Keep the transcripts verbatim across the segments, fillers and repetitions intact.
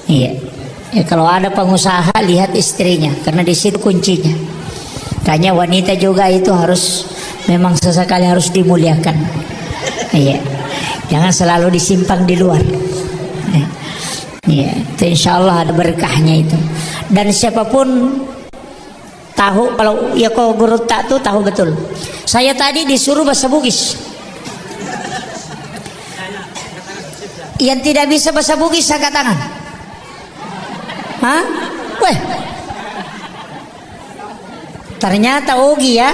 Iya. Ya, kalau ada pengusaha, lihat istrinya, karena di situ kuncinya. Makanya wanita juga itu harus, memang sesekali harus dimuliakan. Iya. Jangan selalu disimpang di luar. Iya. Iya, itu insya Allah ada berkahnya itu. Dan siapapun tahu, kalau ya, ko gurutta tu tahu betul. Saya tadi disuruh bahasa Bugis. Yang tidak bisa bahasa Bugis angkat tangan. Hah? Weh. Ternyata ogi ya.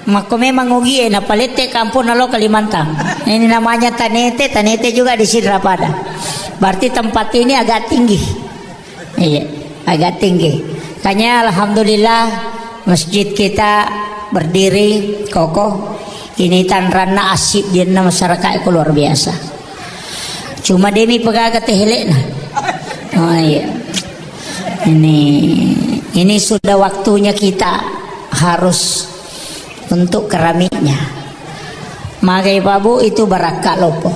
Makko memang ogi e, napalette kampung nalo Kalimantan. Ini namanya Tanete, Tanete juga di sini pada. Berarti tempat ini agak tinggi. Iya, agak tinggi. Makanya alhamdulillah masjid kita berdiri kokoh. Ini tanranna asik dianna masyarakat itu luar biasa. Cuma demi pegaga tehelekna. Oh iya. Ini ini sudah waktunya kita harus untuk keramiknya. Magai Pak Bu, itu barakka lopo.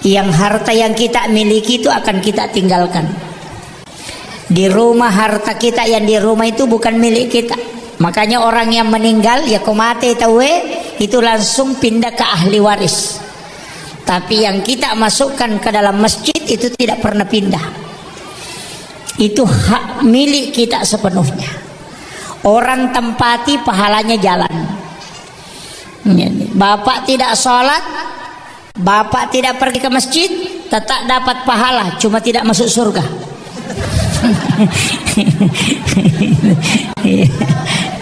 Yang harta yang kita miliki itu akan kita tinggalkan. Di rumah, harta kita yang di rumah itu bukan milik kita. Makanya orang yang meninggal, ya ko mate tauwe, itu langsung pindah ke ahli waris. Tapi yang kita masukkan ke dalam masjid itu tidak pernah pindah. Itu hak milik kita sepenuhnya. Orang tempati, pahalanya jalan. Bapak tidak sholat, bapak tidak pergi ke masjid, tetap dapat pahala, cuma tidak masuk surga.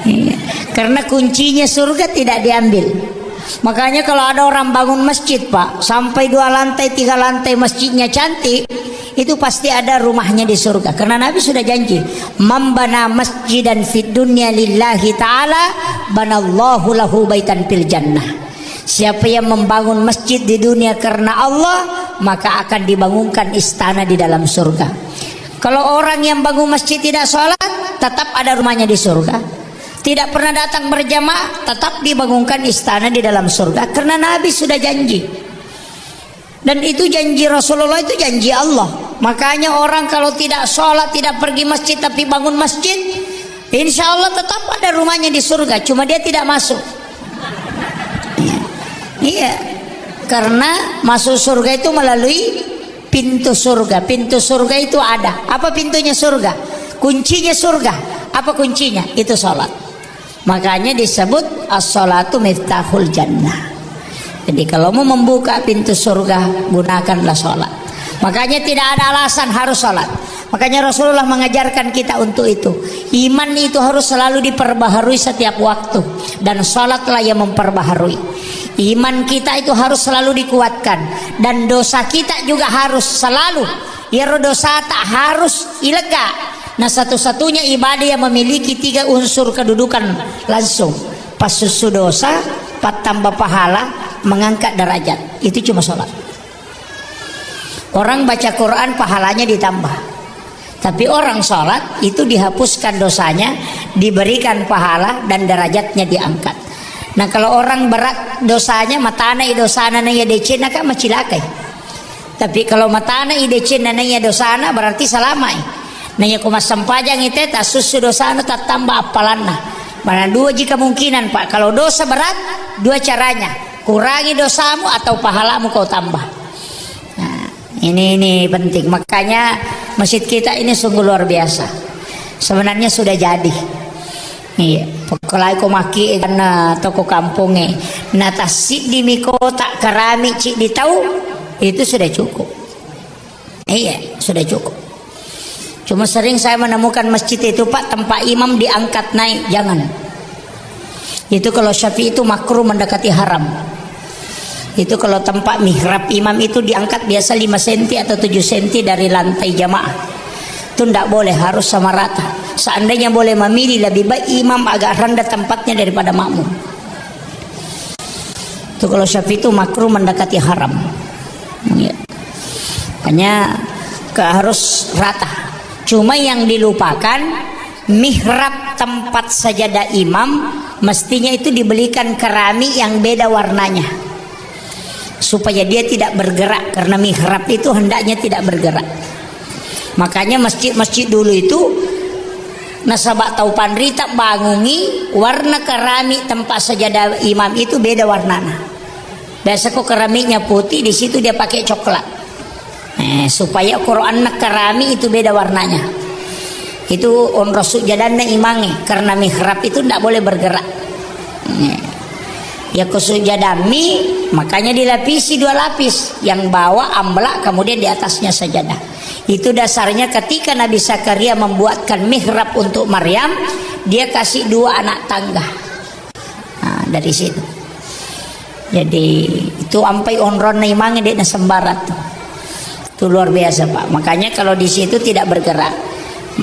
Iya. Karena kuncinya surga tidak diambil. Makanya kalau ada orang bangun masjid, Pak, sampai dua lantai, tiga lantai masjidnya cantik, itu pasti ada rumahnya di surga. Karena Nabi sudah janji, "Man bana masjidan fid dunya lillahi ta'ala, banallahu lahu baitan fil jannah." Siapa yang membangun masjid di dunia karena Allah, maka akan dibangunkan istana di dalam surga. Kalau orang yang bangun masjid tidak sholat, tetap ada rumahnya di surga. Tidak pernah datang berjamaah, tetap dibangunkan istana di dalam surga. Karena Nabi sudah janji. Dan itu janji Rasulullah, itu janji Allah. Makanya orang kalau tidak sholat, tidak pergi masjid, tapi bangun masjid, insya Allah tetap ada rumahnya di surga. Cuma dia tidak masuk. Iya. Karena masuk surga itu melalui pintu surga. Pintu surga itu ada. Apa pintunya surga? Kuncinya surga. Apa kuncinya? Itu sholat. Makanya disebut as-sholatu miftahul jannah. Jadi kalau mau membuka pintu surga, gunakanlah sholat. Makanya tidak ada alasan harus sholat. Makanya Rasulullah mengajarkan kita untuk itu. Iman itu harus selalu diperbaharui setiap waktu. Dan sholatlah yang memperbaharui. Iman kita itu harus selalu dikuatkan. Dan dosa kita juga harus selalu. Iyaro dosa tak harus ilega. Nah, satu-satunya ibadah yang memiliki tiga unsur kedudukan langsung. Passussu dosa, pattamba pahala, mengangkat derajat. Itu cuma sholat. Orang baca Quran, pahalanya ditambah. Tapi orang sholat, itu dihapuskan dosanya, diberikan pahala, dan derajatnya diangkat. Nah, kalau orang berat dosanya, matana i dosana na iya decenna kan macilakai. Tapi kalau matana i decenna na iya dosana, berarti salamai. Na iya ko massempajang ite, tassussu dosana, tattamba appalanna. Mana dua ji kemungkinan, Pak. Kalau dosa berat, dua caranya. Kurangi dosamu atau pahalamu kau tambah. Nah, ini, ini penting. Makanya masjid kita ini sungguh luar biasa. Sebenarnya sudah jadi. Iya, pokoknya ko maki karena toko kampungnge. Nah, tasiddi mi kota, keramik ciddi tau, itu sudah cukup. Iya, sudah cukup. Cuma sering saya menemukan masjid itu, Pak, tempat imam diangkat naik, jangan. Itu kalau Syafi'i itu makruh mendekati haram. Itu kalau tempat mihrab imam itu diangkat biasa lima senti atau tujuh senti dari lantai jamaah. Itu ndak boleh, harus sama rata. Seandainya boleh memilih, lebih baik imam agak rendah tempatnya daripada makmum. Itu kalau Syafi'i itu makruh mendekati haram. Ya. Makanya ke, harus rata. Cuma yang dilupakan, mihrab tempat sajadah imam mestinya itu dibelikan keramik yang beda warnanya. Supaya dia tidak bergerak, karena mihrab itu hendaknya tidak bergerak. Makanya masjid-masjid dulu itu, nasaba tau panrita bangungi, warna keramik tempat sajadah imam itu beda warnana. Biasa ko keramiknya putih, di situ dia pakai coklat. Eh, supaya Quran na keramik itu beda warnanya. Itu onrong sujadanna imangnge, karena mihrab itu ndak boleh bergerak. Eh. Ya, ko sujadammi, makanya dilapisi dua lapis. Yang bawah amlak, kemudian di atasnya sajadah. Itu dasarnya ketika Nabi Zakaria membuatkan mihrab untuk Maryam, dia kasih dua anak tangga. Nah, dari situ. Jadi, itu ampai onronna imangnge, dek, na sembarang tuh. Itu luar biasa, Pak. Makanya kalau di situ tidak bergerak.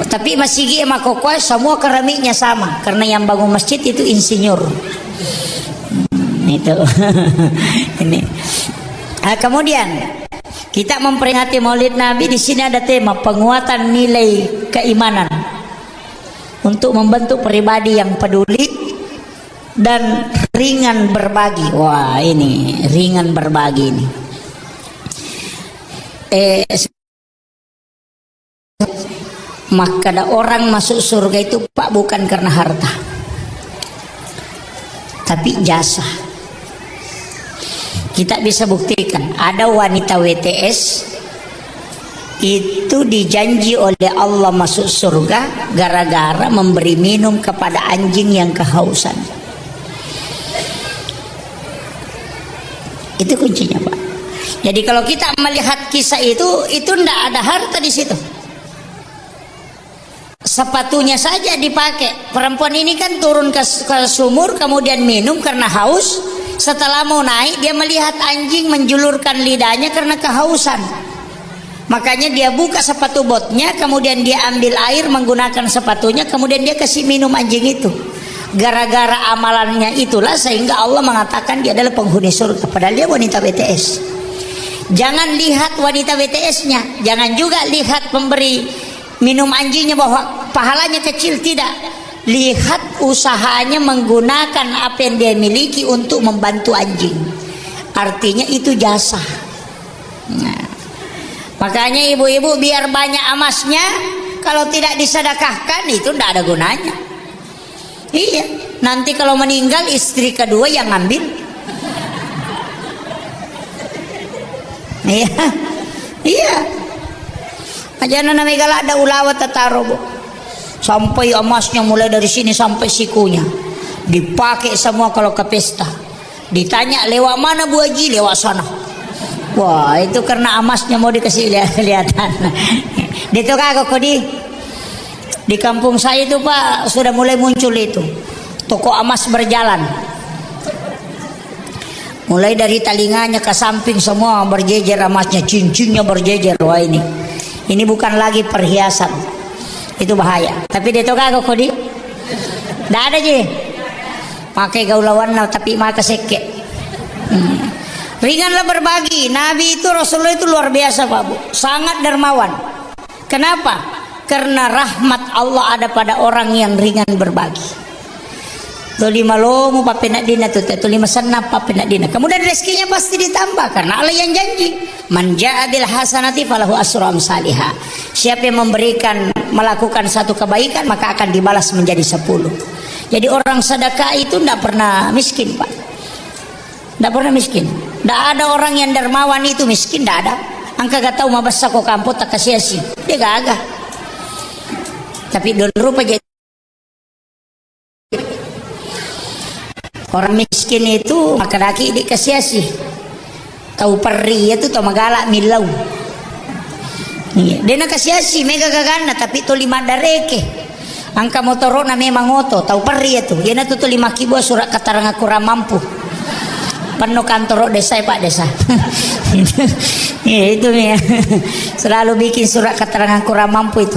Tapi masigi makkokkoe semua keramiknya sama, karena yang bangun masjid itu insinyur. Hmm, itu. Ini. Ah, kemudian kita memperingati Maulid Nabi, di sini ada tema penguatan nilai keimanan untuk membentuk pribadi yang peduli dan ringan berbagi. Wah, ini ringan berbagi ini. Eh, makkeda orang masuk surga itu, Pak, bukan karena harta, tapi jasa. Kita bisa buktikan, ada wanita W T S itu dijanji oleh Allah masuk surga gara-gara memberi minum kepada anjing yang kehausan. Itu kuncinya, Pak. Jadi, kalau kita melihat kisah itu, itu ndak ada harta di situ. Sepatunya saja dipakai. Perempuan ini kan turun ke, ke sumur, kemudian minum karena haus. Setelah mau naik, dia melihat anjing menjulurkan lidahnya karena kehausan. Makanya dia buka sepatu botnya, kemudian dia ambil air menggunakan sepatunya, kemudian dia kasih minum anjing itu. Gara-gara amalannya itulah sehingga Allah mengatakan dia adalah penghuni surga. Padahal dia wanita W T S. Jangan lihat wanita W T S-nya, jangan juga lihat pemberi minum anjingnya bahwa pahalanya kecil, tidak. Lihat usahanya menggunakan apa yang dia miliki untuk membantu anjing. Artinya itu jasa. Nah, makanya ibu-ibu, biar banyak emasnya, kalau tidak disedekahkan itu ndak ada gunanya. Iya, nanti kalau meninggal istri kedua yang ngambil. Iya, iya. Aja nana megala ada ulawa tataro, Bu. Sampai emasnya mulai dari sini sampai sikunya. Dipakai semua kalau ke pesta. Ditanya, "Lewat mana, Bu Haji?" "Lewat sana." Wah, itu karena emasnya mau dikasih lihat, lihatan. Dia tuh kagak kok di, di kampung saya itu, Pak, sudah mulai muncul itu. Toko emas berjalan. Mulai dari talinganya ke samping semua berjejer emasnya, cincinnya berjejer. Wah, ini. Ini bukan lagi perhiasan. Itu bahaya. Tapi dia tuh kagak kok di, ndak ada je. Pakai gaulawanna tapi maka sekke. Hmm. Ringanlah berbagi. Nabi itu, Rasulullah itu luar biasa, Pak, Bu. Sangat dermawan. Kenapa? Karena rahmat Allah ada pada orang yang ringan berbagi. Tuli malomo pappeneddinna tu, tuli masenna pappeneddinna. Kemudian rezekinya pasti ditambah karena Allah yang janji. "Man jaa bil hasanati falahu asru amsaliha." Siapa yang memberikan, melakukan satu kebaikan, maka akan dibalas menjadi sepuluh. Jadi orang sedekah itu ndak pernah miskin, Pak. Ndak pernah miskin. Ndak ada orang yang dermawan itu miskin, ndak ada. Engka gak tahu mabessa ko kampung tak kasih asi. Dia gagah. Tapi dulu rupa jadi orang miskin itu makkedaki dikasih asi. Tau perri itu tau magalak millau. Iya, dena kasih asi mega gaganna tapi tuli maddareke. Engka motoro'na memang oto, tau perri itu. Iyanatu tuli makkibua surat keterangan kurang mampu. Penno kantoro desa, Pak Desa. Iya, itu mi. Selalu bikin surat keterangan kurang mampu itu.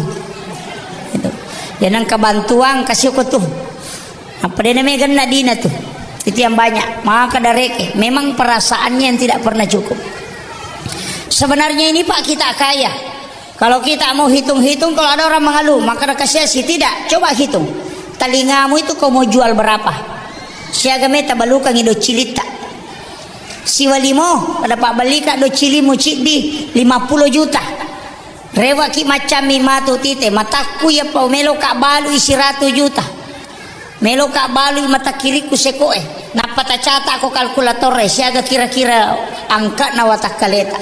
Itu. Ya, nang kebantuan kasih aku tuh. Apa dena meganna dina tuh. Itu yang banyak. Maka dareke. Memang perasaannya yang tidak pernah cukup. Sebenarnya ini, Pak, kita kaya. Kalau kita mau hitung-hitung, kalau ada orang mengeluh, maka ada kasih asi. Tidak. Coba hitung. Telingamu itu kau mau jual berapa? Siaga meta balukangi do cilita. Siwalimo, ada Pak Balika do cilimu ciddi lima puluh juta. Rewaki maccammi matu tite, matakku iya pa meloka balui siratu juta. Meloka balui mata kiriku sekoe. Nappa tacata ko kalkulatore, siaga kira-kira angkana watakkaleta.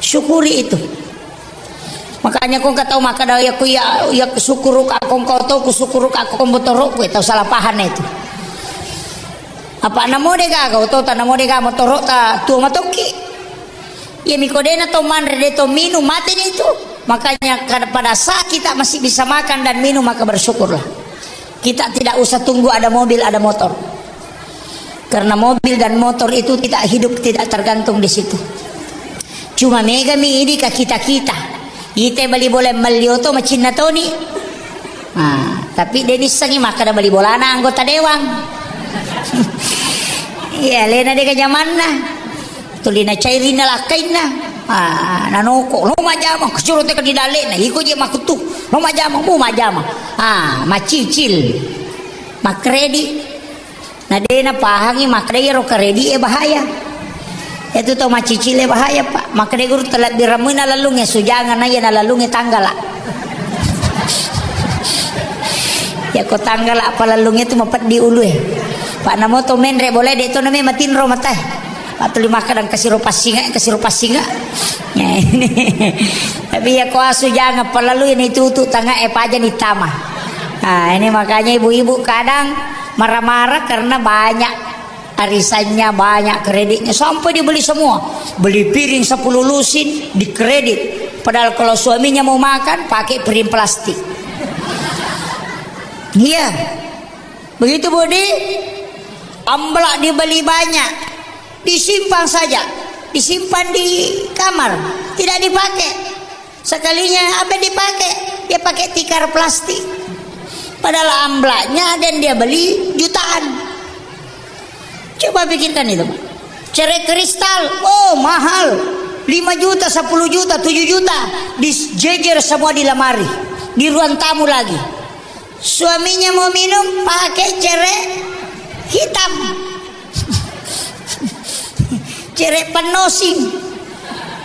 Syukuri itu. Makanya ko engka tau makkeda, "Iya ku iya, iya ku syukuruka ko engka otoku, syukuruka ko motoroku," tau salah paham itu. Apa namo de gaga otota, namo de gaga motorota, tuo matokki. Iya miko dena to manre, de to minum, mate ni itu. Makanya kad-, pada saat kita masih bisa makan dan minum, maka bersyukurlah. Kita tidak usah tunggu ada mobil, ada motor. Karena mobil dan motor itu tidak hidup, tidak tergantung di situ. Cuma mega mi idi ka kita-kita. Ite bali bola melli oto macinna toni. Ah, tapi de nissengi makkeda bali bolana anggota dewan. Iya, lena de ka jamanna. Tuli na cairinna lakkainna. Ah, nanoko, lo majama, kecuro teka di dalekna, iko je makutu. Lo majama, bu majama. Ah, macicil. Makredi. Na de napahangi makkeda iyaro karedi e bahaya. Itu to macicil e bahaya, Pak. Makkeda guru talabbi ramui nalallunge sujanga na iya nalallunge tanggala. Ya ko tanggala palallunge tu mapeddi ulue. Pak namo to menre boleh de to name matinro matae. Pak tuli makkeda kasiro passinga, kasiro passinga. Ya, ini. Tapi ya ko asu jangan palalu ini tutu tanga e paja ni tama. Nah, ini makanya ibu-ibu kadang marah-marah karena banyak arisannya, banyak kreditnya, sampai dibeli semua. Beli piring sepuluh lusin, dikredit. Padahal kalau suaminya mau makan, pakai piring plastik. Iya. Begitu, Budi. Amblak dibeli banyak. Disimpan saja. Disimpan di kamar. Tidak dipakai. Sekalinya apa yang dipakai? Dia pakai tikar plastik. Padahal amblaknya ada yang dia beli jutaan. Coba pikirkan itu, Pak. Cere kristal, oh mahal. Lima juta, sepuluh juta, tujuh juta. Dijejer semua di lemari. Di ruang tamu lagi. Suaminya mau minum, pakai cere hitam. Cere penosing.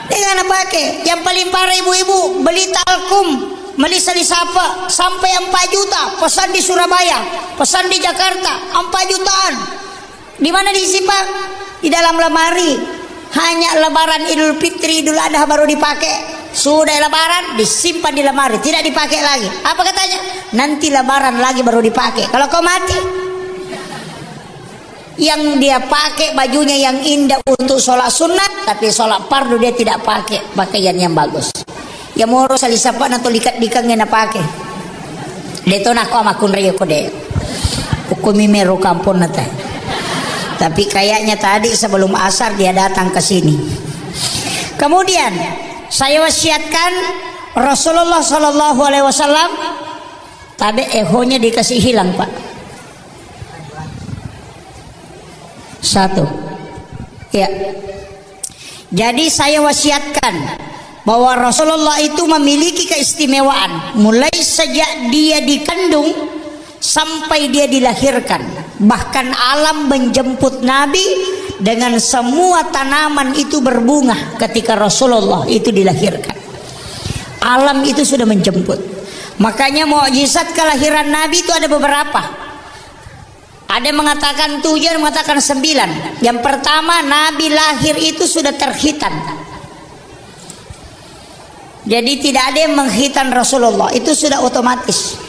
Dengan apa ke? Yang paling parah ibu-ibu, beli talkum, beli salisapa, sampai empat juta, pesan di Surabaya, pesan di Jakarta, empat jutaan. Di mana disimpan? Di dalam lemari. Hanya lebaran Idul Fitri, Idul Adha baru dipakai. Sudah lebaran, disimpan di lemari, tidak dipakai lagi. Apa katanya? Nanti lebaran lagi baru dipakai. Kalau kau mati, yang dia pakai bajunya yang indah untuk sholat sunnah, tapi sholat fardu dia tidak pakai pakaian yang bagus. Ya moro salisapana to likat dikang na pake. De to nako makkunrai ko de. Hukumi mero kampung nata. Tapi kayaknya tadi sebelum asar dia datang ke sini. Kemudian saya wasiatkan Rasulullah Shallallahu Alaihi Wasallam, tabe ehonya dikasih hilang, Pak. Satu. Ya. Jadi saya wasiatkan bahwa Rasulullah itu memiliki keistimewaan mulai sejak dia dikandung sampai dia dilahirkan. Bahkan alam menjemput Nabi dengan semua tanaman itu berbunga ketika Rasulullah itu dilahirkan. Alam itu sudah menjemput. Makanya mukjizat kelahiran Nabi itu ada beberapa. Ada yang mengatakan tujuh, ada yang mengatakan sembilan. Yang pertama, Nabi lahir itu sudah terkhitan. Jadi tidak ada yang mengkhitan Rasulullah, itu sudah otomatis.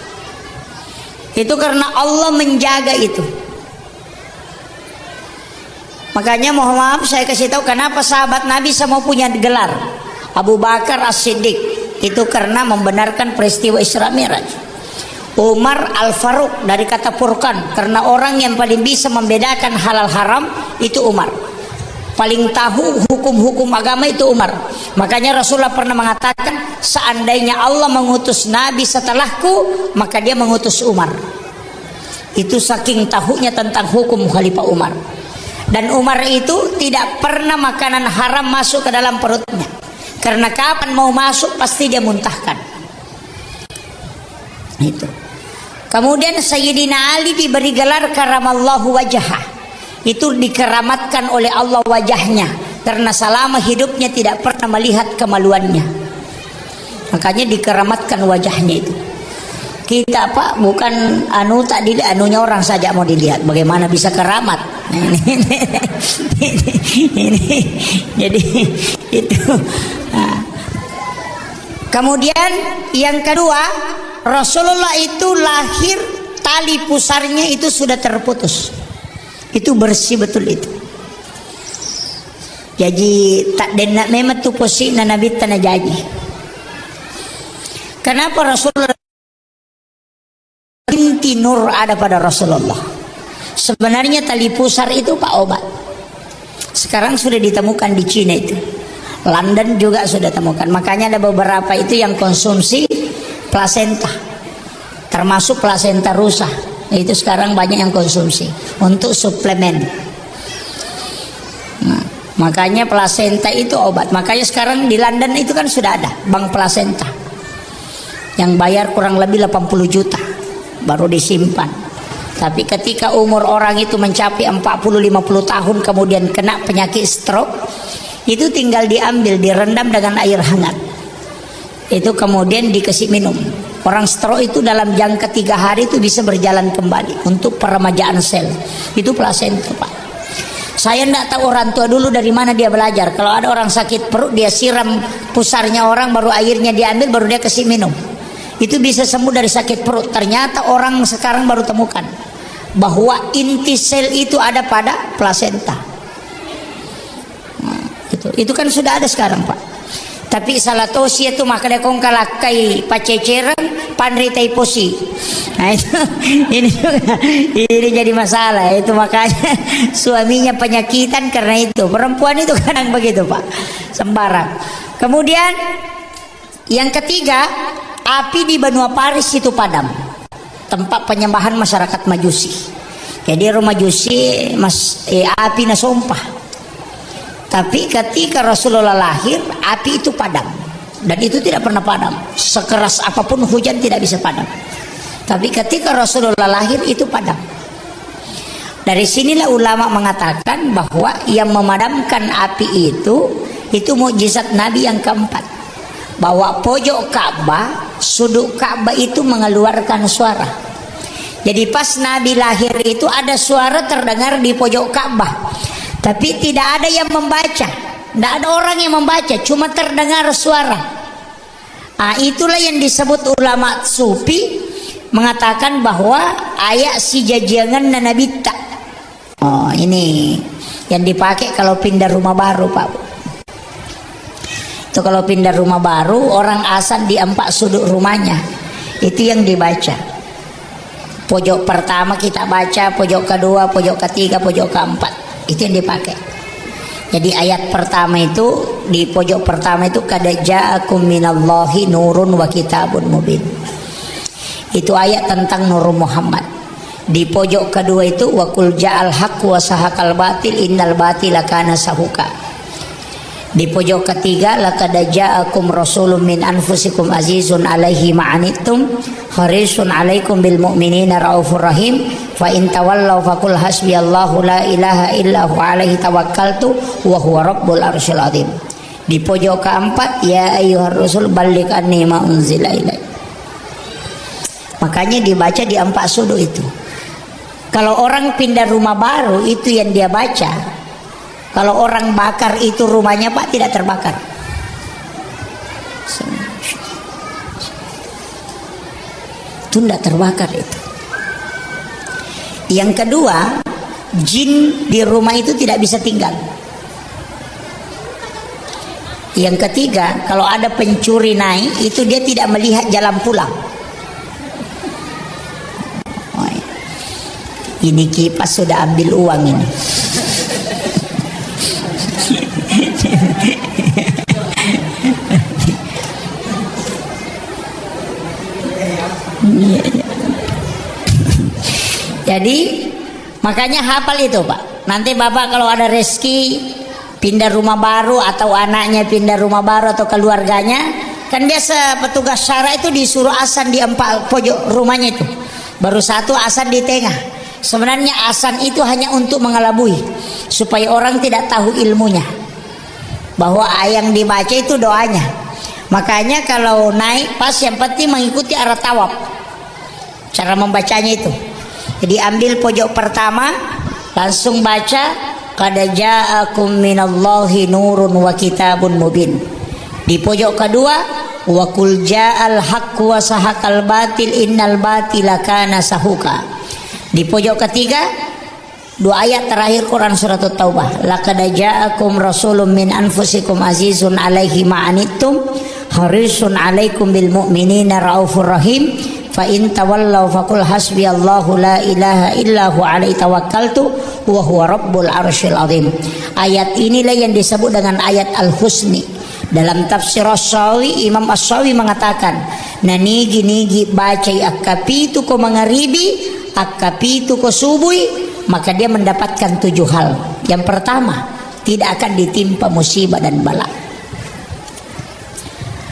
Itu karena Allah menjaga itu. Makanya mohon maaf saya kasih tahu kenapa sahabat Nabi semua punya gelar. Abu Bakar As-Siddiq itu karena membenarkan peristiwa Isra Mi'raj. Umar Al-Faruq dari kata Furqan, karena orang yang paling bisa membedakan halal haram itu Umar. Paling tahu hukum-hukum agama itu Umar. Makanya Rasulullah pernah mengatakan, "Seandainya Allah mengutus nabi setelahku, maka dia mengutus Umar." Itu saking tahunya tentang hukum Khalifah Umar. Dan Umar itu tidak pernah makanan haram masuk ke dalam perutnya. Karena kapan mau masuk, pasti dia muntahkan. Itu. Kemudian Sayyidina Ali diberi gelar karamallahu wajhah. Itu dikeramatkan oleh Allah wajahnya karena selama hidupnya tidak pernah melihat kemaluannya. Makanya dikeramatkan wajahnya itu. Kita, Pak, bukan anu tak dilihat, anunya orang saja mau dilihat. Bagaimana bisa keramat? Ini, ini, jadi itu. Nah. Kemudian yang kedua, Rasulullah itu lahir, tali pusarnya itu sudah terputus. Itu bersih betul itu. Jadi tak denak memang tu posina Nabi tanah jaji. Kenapa Rasulullah, inti nur ada pada Rasulullah? Sebenarnya tali pusar itu, Pak, obat. Sekarang sudah ditemukan di Cina itu. London juga sudah temukan. Makanya ada beberapa itu yang konsumsi plasenta. Termasuk plasenta rusa. Itu sekarang banyak yang konsumsi untuk suplemen. Nah, makanya plasenta itu obat. Makanya sekarang di London itu kan sudah ada bank plasenta. Yang bayar kurang lebih delapan puluh juta baru disimpan. Tapi ketika umur orang itu mencapai empat puluh lima puluh tahun, kemudian kena penyakit stroke, itu tinggal diambil, direndam dengan air hangat. Itu kemudian dikasih minum. Orang stroke itu dalam jangka tiga hari itu bisa berjalan kembali untuk peremajaan sel. Itu plasenta, Pak. Saya ndak tahu orang tua dulu dari mana dia belajar. Kalau ada orang sakit perut, dia siram pusarnya orang, baru airnya diambil, baru dia kasih minum. Itu bisa sembuh dari sakit perut. Ternyata orang sekarang baru temukan bahwa inti sel itu ada pada plasenta. Nah, itu, itu kan sudah ada sekarang, Pak. Tapi salah tosi itu, maka dia kong kalakkai pacecereng, panri tai posi. Nah, itu, ini juga, ini jadi masalah. Itu makanya suaminya penyakitan karena itu. Perempuan itu kadang begitu, Pak. Sembarang. Kemudian yang ketiga, api di benua Paris itu padam. Tempat penyembahan masyarakat Majusi. Jadi orang Majusi mas, eh, api nasompah. Tapi ketika Rasulullah lahir, api itu padam. Dan itu tidak pernah padam. Sekeras apapun hujan tidak bisa padam. Tapi ketika Rasulullah lahir, itu padam. Dari sinilah ulama mengatakan bahwa yang memadamkan api itu, itu mukjizat Nabi yang keempat. Bahwa pojok Ka'bah, sudut Ka'bah itu mengeluarkan suara. Jadi pas Nabi lahir itu ada suara terdengar di pojok Ka'bah. Tapi tidak ada yang membaca. Tidak ada orang yang membaca, cuma terdengar suara. Ah, itulah yang disebut ulama sufi mengatakan bahwa ayat sijajiangan nanabitta. Oh, ini yang dipakai kalau pindah rumah baru, Pak. Itu kalau pindah rumah baru, orang asan di empat sudut rumahnya. Itu yang dibaca. Pojok pertama kita baca, pojok kedua, pojok ketiga, pojok keempat. Itu yang dipakai. Jadi ayat pertama itu, di pojok pertama itu, "Qad ja'akum minallahi nurun wa kitabun mubin." Itu ayat tentang Nur Muhammad. Di pojok kedua itu, "Wa qul ja'al haqq wa sahaqal batil innal batila kana sahuqa." Di pojok ketiga, "Laqad ja'akum rasulun min anfusikum azizun alaihi ma'anittum harisun alaikum bil mu'minina raufur rahim, fa in tawallaw faqul hasbiyallahu la ilaha illa huwa alaihi tawakkaltu wa huwa rabbul arsyil azim." Di pojok keempat, "Ya ayyuhar rasul balligh anni ma unzila ilaik." Makanya dibaca di empat sudut itu. Kalau orang pindah rumah baru, itu yang dia baca. Kalau orang bakar itu rumahnya, Pak, tidak terbakar. Itu tidak terbakar itu. Yang kedua, jin di rumah itu tidak bisa tinggal. Yang ketiga, kalau ada pencuri naik, itu dia tidak melihat jalan pulang. Ini kipas sudah ambil uang ini. Iya, iya. Jadi, makanya hafal itu, Pak. Nanti Bapak kalau ada rezeki pindah rumah baru atau anaknya pindah rumah baru atau keluarganya, kan biasa petugas syara itu disuruh asan di empat pojok rumahnya itu. Baru satu asan di tengah. Sebenarnya asan itu hanya untuk mengelabui, supaya orang tidak tahu ilmunya. Bahwa yang dibaca itu doanya. Makanya kalau naik pas yang penting mengikuti arah tawaf. Cara membacanya itu. Jadi ambil pojok pertama, langsung baca, "Qad ja'akum minallahi nurun wa kitabun mubin." Di pojok kedua, "Wa qul ja'al haqqu wa sahaqal batil innal batila kana sahuqa." Di pojok ketiga, dua ayat terakhir Quran surat Taubah. "Laqad ja'akum rasulun min anfusikum azizun alaihi ma anittum harisun alaikum bil mu'minina raufur rahim. Fa in tawallau faqul hasbiyallahu la ilaha illa huwa alaihi tawakkaltu wa huwa rabbul arsyil azim." Ayat inilah yang disebut dengan ayat Al-Husni. Dalam tafsir As-Sawi, Imam As-Sawi mengatakan, "Nanigi-nigi bacai akkapitu ko mangaribi, akkapitu ko subui, maka dia mendapatkan tujuh hal." Yang pertama, tidak akan ditimpa musibah dan bala.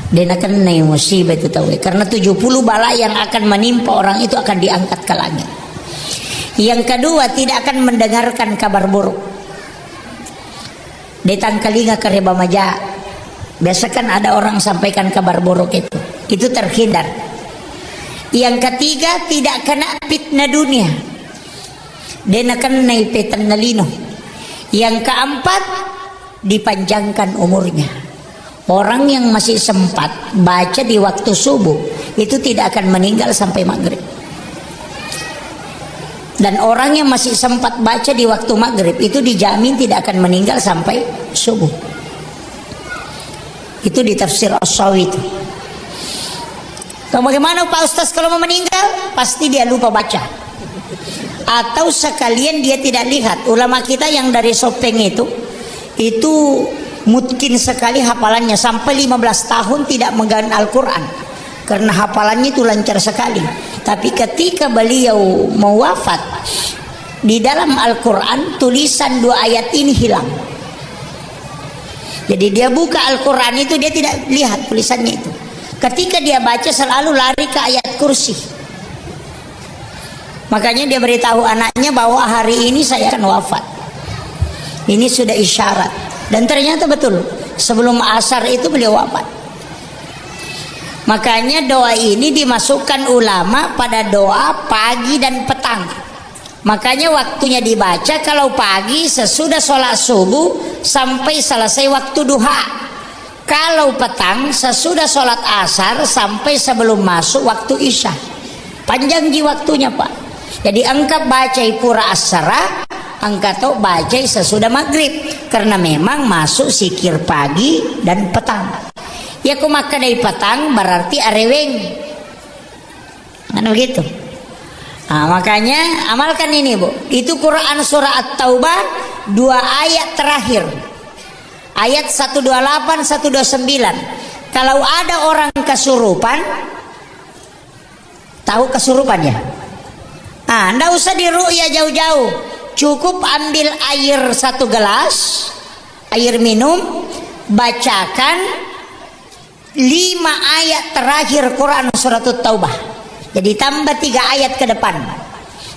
De nakennai musibah itu tau, karena tujuh puluh bala yang akan menimpa orang itu akan diangkat ke langit. Yang kedua, tidak akan mendengarkan kabar buruk. De tangkalinga kareba maja. Biasa kan ada orang sampaikan kabar buruk itu. Itu terhindar. Yang ketiga, tidak kena fitnah dunia. De nakennai petenna lino. Yang keempat, dipanjangkan umurnya. Orang yang masih sempat baca di waktu subuh, itu tidak akan meninggal sampai maghrib. Dan orang yang masih sempat baca di waktu maghrib, itu dijamin tidak akan meninggal sampai subuh. Itu di tafsir As-Sawi itu. Atau bagaimana Pak Ustaz kalau mau meninggal? Pasti dia lupa baca. Atau sekalian dia tidak lihat. Ulama kita yang dari Sopeng itu, itu mungkin sekali hafalannya, sampai lima belas tahun tidak megang Al-Quran. Karena hafalannya itu lancar sekali. Tapi ketika beliau mau wafat, di dalam Al-Quran tulisan dua ayat ini hilang. Jadi dia buka Al-Quran itu, dia tidak lihat tulisannya itu. Ketika dia baca, selalu lari ke ayat kursi. Makanya dia beritahu anaknya bahwa hari ini saya akan wafat. Ini sudah isyarat. Dan ternyata betul, sebelum asar itu beliau wafat. Makanya doa ini dimasukkan ulama pada doa pagi dan petang. Makanya waktunya dibaca kalau pagi sesudah sholat subuh sampai selesai waktu duha. Kalau petang sesudah sholat asar sampai sebelum masuk waktu isya. Panjang ji waktunya, Pak. Jadi engka bacai pura assara, engka to bacai sesudah maghrib. Karena memang masuk zikir pagi dan petang. Ya, ku makkedai petang berarti areweng. Kan begitu. Nah, makanya amalkan ini, Bu. Itu Quran surah At-Taubah, dua ayat terakhir. Ayat satu dua delapan, satu dua sembilan. Kalau ada orang kesurupan, tahu kesurupan ya? Ah, ndak usah diruqyah jauh-jauh. Cukup ambil air satu gelas, air minum, bacakan lima ayat terakhir Quran surat Taubah. Jadi tambah tiga ayat ke depan.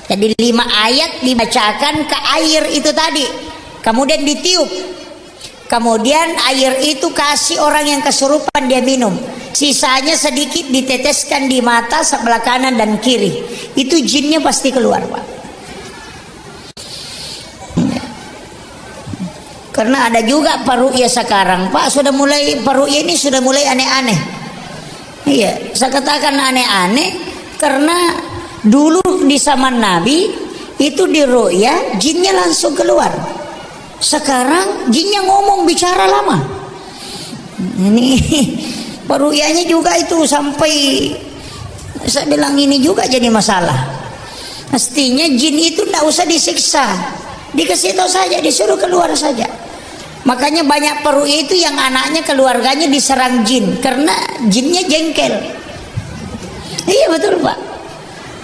Jadi lima ayat dibacakan ke air itu tadi. Kemudian ditiup. Kemudian air itu kasih orang yang kesurupan dia minum. Sisanya sedikit diteteskan di mata sebelah kanan dan kiri. Itu jinnya pasti keluar, Pak. Karena ada juga paruqyah sekarang, Pak, sudah mulai, paruqyah ini sudah mulai aneh-aneh. Iya, saya katakan aneh-aneh karena dulu di zaman Nabi itu diruqyah, jinnya langsung keluar. Sekarang jinnya ngomong, bicara lama. Ini paruqyahnya juga itu sampai, saya bilang, ini juga jadi masalah. Mestinya jin itu ndak usah disiksa. Dikasih tahu saja, disuruh keluar saja. Makanya banyak paruqyah itu yang anaknya, keluarganya diserang jin karena jinnya jengkel. Iya, betul, Pak.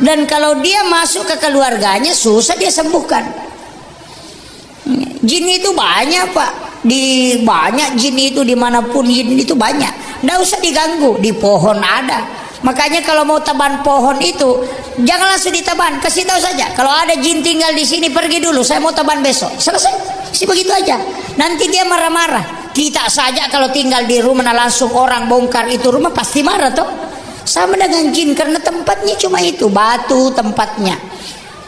Dan kalau dia masuk ke keluarganya, susah dia sembuhkan. Jin itu banyak, Pak. Di, banyak jin itu, dimanapun jin itu banyak. Nggak usah diganggu, di pohon ada. Makanya kalau mau tebang pohon itu, jangan langsung ditebang, kasih tahu saja. Kalau ada jin tinggal di sini, pergi dulu, saya mau tebang besok. Selesai. Si begitu aja. Nanti dia marah-marah. Kita saja kalau tinggal di rumah, nah, langsung orang bongkar itu rumah, pasti marah, toh. Sama dengan jin, karena tempatnya cuma itu, batu tempatnya,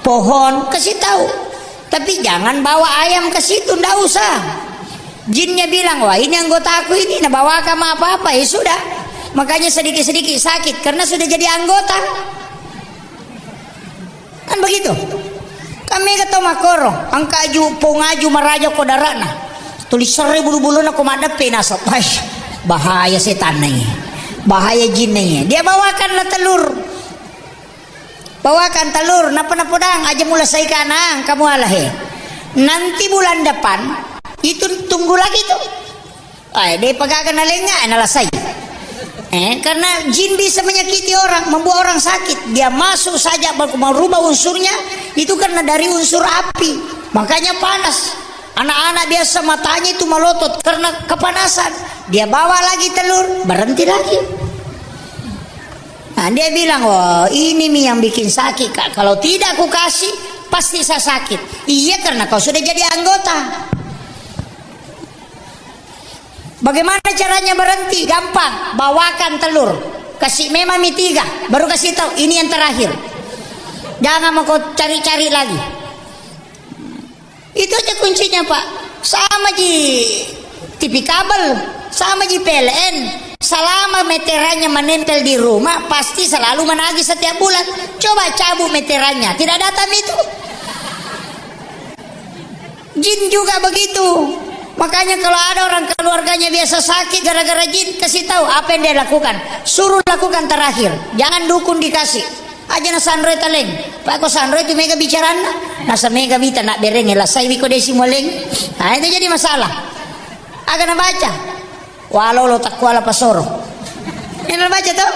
pohon, kasih tahu. Tapi jangan bawa ayam ke situ, ndak usah. Jinnya bilang, "Wah, ini anggotaku ini, nah, bawakan apa-apa, ya sudah." Makanya sedikit-sedikit sakit, karena sudah jadi anggota. Kan begitu. Kan mega tau makkoro, engka aju, pong aju maraja ko darana. Tuli serre bulu-buluna ko maddeppe nasab. Wah, bahaya setanna ini. Bahaya jinna ini. Dia bawakanlah telur. Bawakan telur, napa napodang, aja mula saikana, kamu alah he. Nanti bulan depan, itu tunggu lagi tuh. Eh, de pagaga nalenga, eh, nalasai. Eh, karena jin bisa menyakiti orang, membuat orang sakit. Dia masuk saja, baru merubah unsurnya, itu karena dari unsur api. Makanya panas. Anak-anak biasa matanya itu melotot karena kepanasan. Dia bawa lagi telur, berhenti lagi. Nah, dia bilang, "Oh, ini mi yang bikin sakit, Kak. Kalau tidak aku kasih, pasti saya sakit." Iya, karena kau sudah jadi anggota. Bagaimana caranya berhenti? Gampang, bawakan telur. Kasih memang mi tiga, baru kasih tahu, "Ini yang terakhir. Jangan mau kau cari-cari lagi." Itu aja kuncinya, Pak. Sama ji T V kabel, sama ji P L N. Selama meterannya menempel di rumah, pasti selalu menagih setiap bulan. Coba cabut meterannya, tidak datang itu. Jin juga begitu. Makanya kalau ada orang keluarganya biasa sakit gara-gara jin, kasih tahu apa yang dia lakukan. Suruh lakukan terakhir. Jangan dukun dikasih. Aja na sanroi taleng. Pak ko sanroi tu mega bicaranna. Nasa mega bita nak bereng, lasai wiko desi moleng. Nah, itu jadi masalah. Aga na baca. Walolo takkuala pasoro. Yang na baca tuh.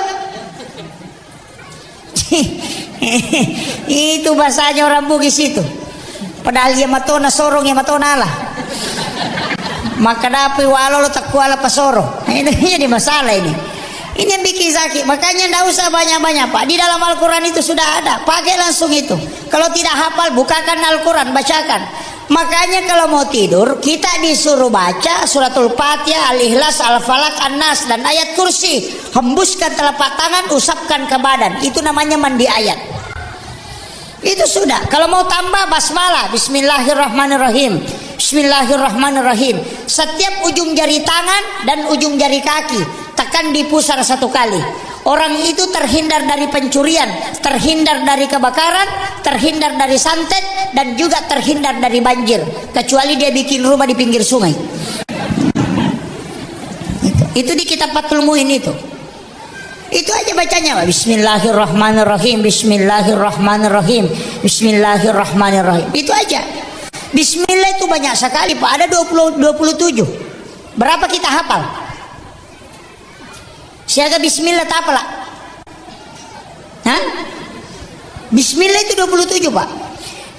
Itu bahasanya orang Bugis itu. Padahal iya matona sorong, iya matona ala. Maka dapui walolo takkuala pasoro. Ini jadi masalah ini. Ini yang bikin sakit. Makanya ndak usah banyak-banyak, Pak. Di dalam Al-Quran itu sudah ada. Pakai langsung itu. Kalau tidak hafal, bukakan Al-Quran, bacakan. Makanya kalau mau tidur, kita disuruh baca Suratul Fatihah, Al-Ikhlas, Al-Falaq, An-Nas, dan ayat kursi. Hembuskan telapak tangan, usapkan ke badan. Itu namanya mandi ayat. Itu sudah. Kalau mau tambah, basmalah, Bismillahirrahmanirrahim. Bismillahirrahmanirrahim. Setiap ujung jari tangan dan ujung jari kaki, tekan di pusar satu kali. Orang itu terhindar dari pencurian, terhindar dari kebakaran, terhindar dari santet, dan juga terhindar dari banjir. Kecuali dia bikin rumah di pinggir sungai. Itu, itu di kitab Fathul Muin itu. Itu aja bacanya, Pak. Bismillahirrahmanirrahim, bismillahirrahmanirrahim, bismillahirrahmanirrahim. Itu aja. Bismillah itu banyak sekali, Pak. Ada dua puluh, dua puluh tujuh. Berapa kita hafal? Siaga bismillah tapala? Hah? Bismillah itu dua puluh tujuh, Pak.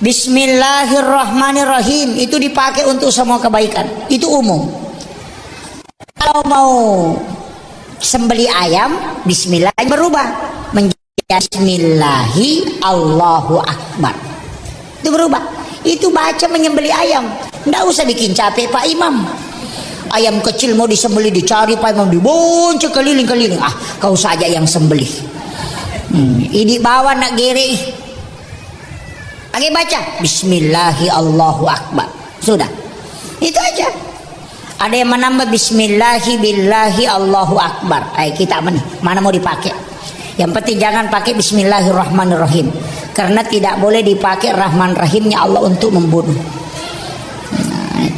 Bismillahirrahmanirrahim. Itu dipakai untuk semua kebaikan. Itu umum. Kalau mau sembeli ayam, bismillah berubah menjadi bismillahi Allahu Akbar. Itu berubah. Itu baca menyembeli ayam. Ndak usah bikin capek Pak Imam. Ayam kecil mau disembeli, dicari Pak Imam, dibonceng keliling-keliling. Ah, kau saja yang sembeli. Hmm, idi bawa nak gere. Lagi baca, Bismillahi Allahu Akbar. Sudah. Itu aja. Ada yang menambah Bismillahi billahi Allahu Akbar. Ay, kita mana? Mana mau dipakai? Yang penting jangan pakai Bismillahirrahmanirrahim. Karena tidak boleh dipakai Rahman Rahimnya Allah untuk membunuh. Nah,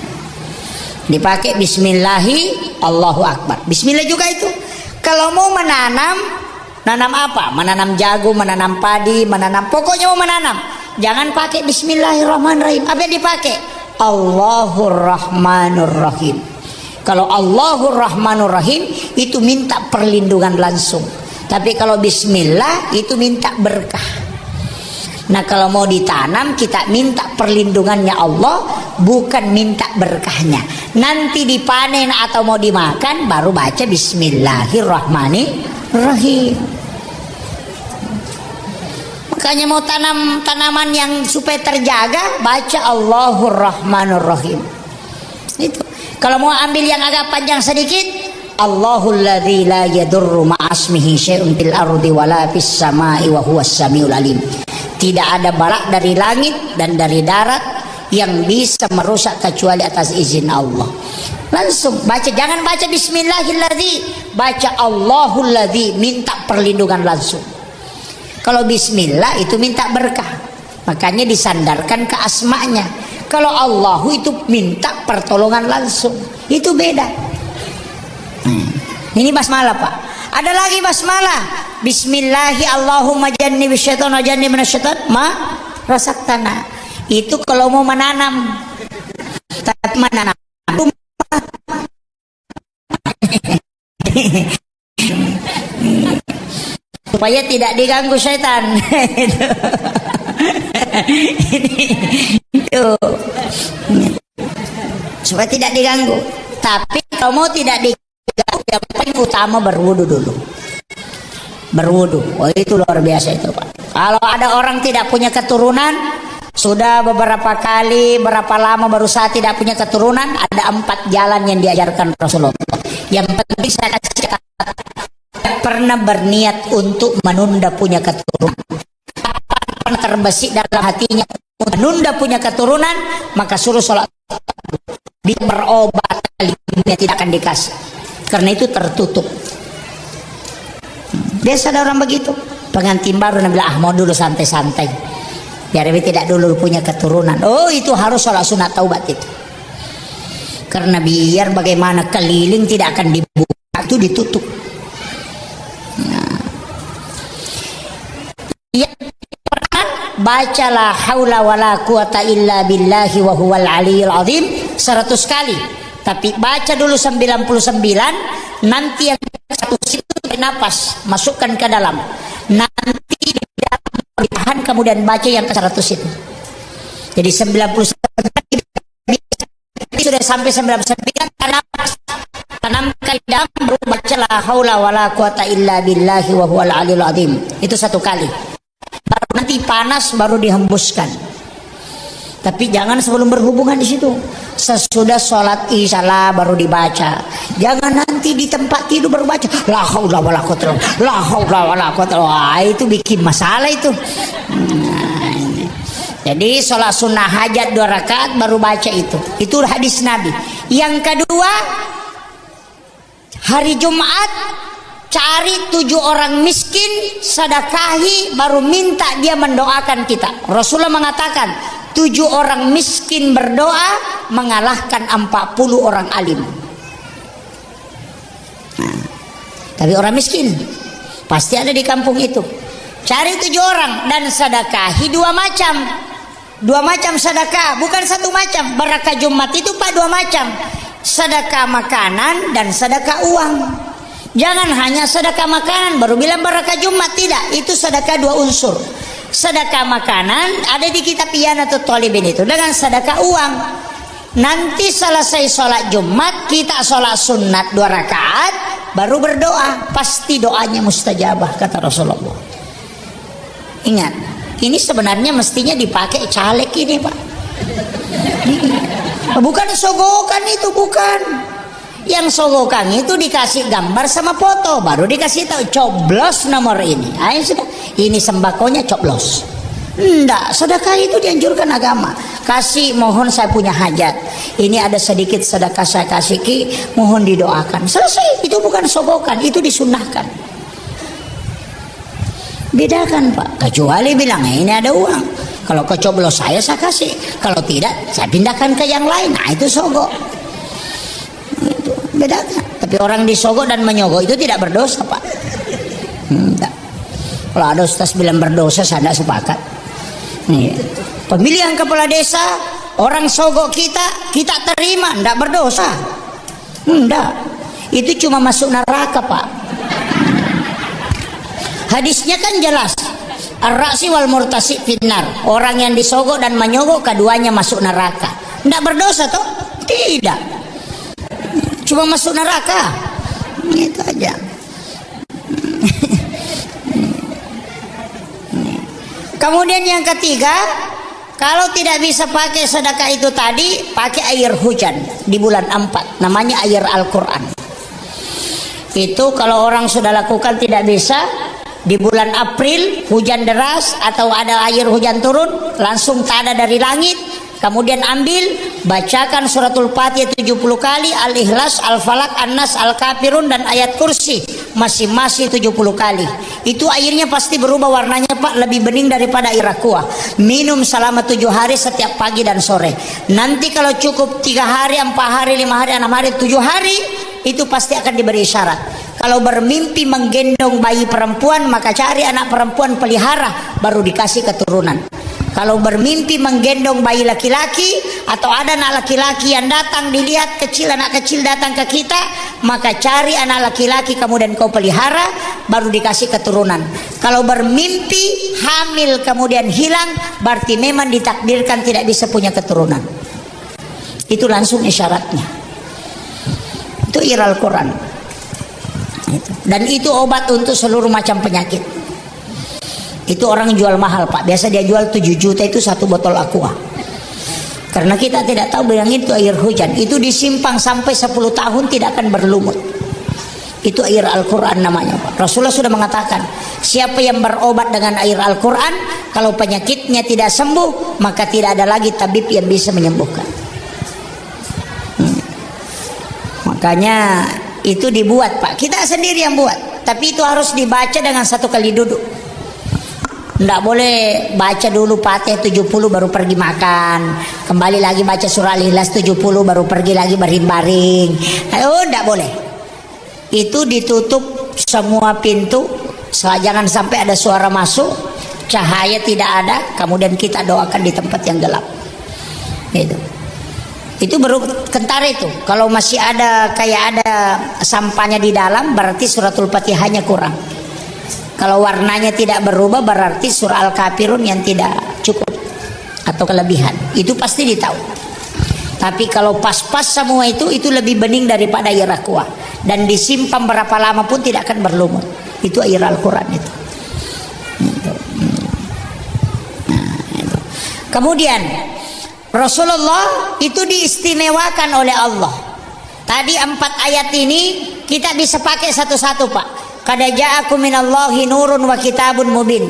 dipakai Bismillahi Allahu Akbar. Bismillah juga itu. Kalau mau menanam, nanam apa? Menanam jagung, menanam padi, menanam, pokoknya mau menanam. Jangan pakai Bismillahirrahmanirrahim. Apa yang dipakai? Allahurrahmanirrahim. Kalau Allahurrahmanirrahim, itu minta perlindungan langsung. Tapi kalau Bismillah, itu minta berkah. Nah, kalau mau ditanam, kita minta perlindungannya Allah, bukan minta berkahnya. Nanti dipanen atau mau dimakan, baru baca Bismillahirrahmanirrahim. Makanya mau tanam tanaman yang supaya terjaga, baca Allahurrahmanirrahim. Itu. Kalau mau ambil yang agak panjang sedikit, Allahul ladzi la yadurru ma'asmihi syai'un fil ardi wala fis sama'i wa huwas samiul alim. Tidak ada bala dari langit dan dari darat yang bisa merusak kecuali atas izin Allah. Langsung baca, jangan baca bismillahilladzi, baca Allahulladzi, minta perlindungan langsung. Kalau bismillah itu minta berkah. Makanya disandarkan ke asmanya. Kalau Allahu itu minta pertolongan langsung. Itu beda. Hmm. Ini basmalah, Pak. Ada lagi basmalah. Bismillahi Allahumma jannibis syaitan wa jannibnas syaitan ma razaqtana. Itu kalau mau menanam. Tapi menanam supaya tidak diganggu setan. Itu. Supaya tidak diganggu. Tapi kalau mau tidak diganggu, yang paling utama berwudu dulu. Berwudu. Oh, itu luar biasa itu, Pak. Kalau ada orang tidak punya keturunan, sudah beberapa kali, berapa lama berusaha tidak punya keturunan, ada empat jalan yang diajarkan Rasulullah. Yang penting saya kasih, pernah berniat untuk menunda punya keturunan. Pernah terbesit dalam hatinya menunda punya keturunan, maka suruh sholat. Dia berobat kali, dia tidak akan dikasih. Karena itu tertutup. Biasa ada orang begitu. Pengantin baru, nabi bilang, "Ah, mau dulu santai-santai. Biar dia tidak dulu punya keturunan." Oh, itu harus sholat sunat taubat itu. Karena biar bagaimana keliling tidak akan dibuka, itu ditutup. Nah. Yang Quran, baca la haula wala quwata illa billahi wa huwal aliyul azim seratus kali. Tapi baca dulu sembilan puluh sembilan, nanti yang seratus itu tarik napas, masukkan ke dalam. Nanti di dalam ditahan, kemudian baca yang ke seratus itu. Jadi sembilan puluh sembilan sudah sampai sembilan puluh sembilan, tanam, tanamkan di dalam, baru baca la haula wala quwata illa billahi wa huwal aliyul azim. Itu satu kali. Baru nanti panas, baru dihembuskan. Tapi jangan sebelum berhubungan di situ. Sesudah sholat isya lah baru dibaca. Jangan nanti di tempat tidur baru baca. La haula wala quwata illa billah. La haula wala quwata illa billah. Wah, itu bikin masalah itu. Nah, ini. Jadi sholat sunnah hajat dua rakaat baru baca itu. Itu hadis Nabi. Yang kedua, hari Jumat, cari tujuh orang miskin, sedekahi, baru minta dia mendoakan kita. Rasulullah mengatakan, tujuh orang miskin berdoa mengalahkan empat puluh orang alim. Nah, tapi orang miskin pasti ada di kampung itu. Cari tujuh orang dan sedekahi dua macam. Dua macam sedekah, bukan satu macam. Berkah Jumat itu, Pak, dua macam. Sedekah makanan dan sedekah uang. Jangan hanya sedekah makanan, baru bilang berkah Jumat. Tidak, itu sedekah dua unsur. Sedekah makanan ada di kitab I'anatut Thalibin itu, dengan sedekah uang. Nanti selesai sholat Jumat, kita sholat sunat dua rakaat, baru berdoa. Pasti doanya mustajabah, kata Rasulullah. Ingat, ini sebenarnya mestinya dipakai caleg ini, Pak. Bukan sogokan itu, bukan. Yang sogokan itu dikasih gambar sama foto, baru dikasih tahu, "Coblos nomor ini." Ayo sudah, ini sembakonya coblos. Ndak, sedekah itu dianjurkan agama. Kasih, mohon saya punya hajat. Ini ada sedikit sedekah saya kasih ki, mohon didoakan. Selesai, itu bukan sogokan, itu disunnahkan. Bedakan, Pak. Kecuali bilang, "Eh, ini ada uang. Kalau kecoblos saya, saya kasih. Kalau tidak, saya pindahkan ke yang lain." Nah, itu sogo. Itu. Bedakan. Tapi orang disogo dan menyogo itu tidak berdosa, Pak. Tidak. Kalau ada ustaz bilang berdosa, saya tidak sepakat. Iya. Pemilihan kepala desa, orang sogo kita, kita terima, tidak berdosa. Ndak. Itu cuma masuk neraka, Pak. Hadisnya kan jelas. Ar-ra'si wal murtasi finnar. Orang yang disogok dan menyogok, keduanya masuk neraka. Ndak berdosa, toh? Tidak. Cuma masuk neraka. Itu aja. Kemudian yang ketiga, Kalau tidak bisa pakai sedekah itu tadi, pakai air hujan di bulan empat, namanya air Al-Quran. Itu kalau orang sudah lakukan tidak bisa, di bulan April hujan deras atau ada air hujan turun, langsung tada dari langit, kemudian ambil, bacakan suratul Fatihah tujuh puluh kali, Al-Ikhlas, Al-Falak, An-Nas, Al-Kafirun, dan ayat kursi masing-masing tujuh puluh kali. Itu airnya pasti berubah warnanya, Pak, lebih bening daripada air aqua. Minum selama tujuh hari setiap pagi dan sore. Nanti kalau cukup tiga hari, empat hari, lima hari, enam hari, tujuh hari, itu pasti akan diberi isyarat. Kalau bermimpi menggendong bayi perempuan, maka cari anak perempuan pelihara, baru dikasih keturunan. Kalau bermimpi menggendong bayi laki-laki atau ada anak laki-laki yang datang dilihat kecil, anak kecil datang ke kita, maka cari anak laki-laki kemudian kau pelihara, baru dikasih keturunan. Kalau bermimpi hamil kemudian hilang, berarti memang ditakdirkan tidak bisa punya keturunan. Itu langsung isyaratnya. Itu air Al-Quran. Itu. Dan itu obat untuk seluruh macam penyakit. Itu orang jual mahal, Pak. Biasa dia jual tujuh juta itu satu botol aqua. Karena kita tidak tahu bilang itu air hujan. Itu disimpan sampai sepuluh tahun tidak akan berlumut. Itu air Al-Quran namanya, Pak. Rasulullah sudah mengatakan, siapa yang berobat dengan air Al-Quran, kalau penyakitnya tidak sembuh, maka tidak ada lagi tabib yang bisa menyembuhkan. Hmm. Makanya itu dibuat, Pak. Kita sendiri yang buat. Tapi itu harus dibaca dengan satu kali duduk. Ndak boleh baca dulu Fatihah tujuh puluh baru pergi makan. Kembali lagi baca surah Al-Ikhlas tujuh puluh baru pergi lagi baring-baring. Oh, ndak boleh. Itu ditutup semua pintu, sa-, jangan sampai ada suara masuk, cahaya tidak ada, kemudian kita doakan di tempat yang gelap. Itu. Itu baru kentara itu. Kalau masih ada, kayak ada sampahnya di dalam, berarti suratul Fatihahnya kurang. Kalau warnanya tidak berubah, berarti surah Al-Kafirun yang tidak cukup atau kelebihan. Itu pasti ditahu. Tapi kalau pas-pas semua itu, itu lebih bening daripada air aqua. Dan disimpan berapa lama pun tidak akan berlumut. Itu air Al-Quran itu. Itu. Nah, itu. Kemudian, Rasulullah itu diistimewakan oleh Allah. Tadi empat ayat ini kita bisa pakai satu-satu, Pak. Qad ja'akum minallahi nurun wa kitabun mubin.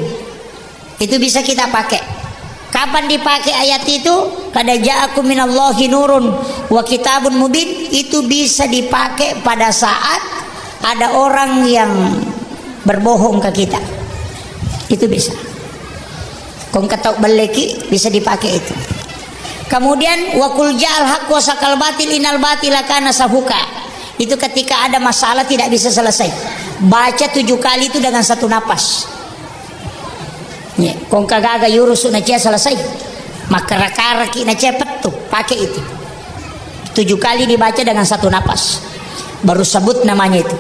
Itu bisa kita pakai. Kapan dipakai ayat itu? Qad ja'akum minallahi nurun wa kitabun mubin. Itu bisa dipakai pada saat ada orang yang berbohong ke kita. Itu bisa. Kong ketau belleki bisa dipakai itu. Kemudian, wa qul ja'al haqq wa saqal batil innal batila kana sahuqa. Itu ketika ada masalah tidak bisa selesai. Baca tujuh kali itu dengan satu napas. Ya, kong kagaga yurusu na cia selesai. Makara-karaki na cia pettu, pakai itu. Tujuh kali dibaca dengan satu napas. Baru sebut namanya itu.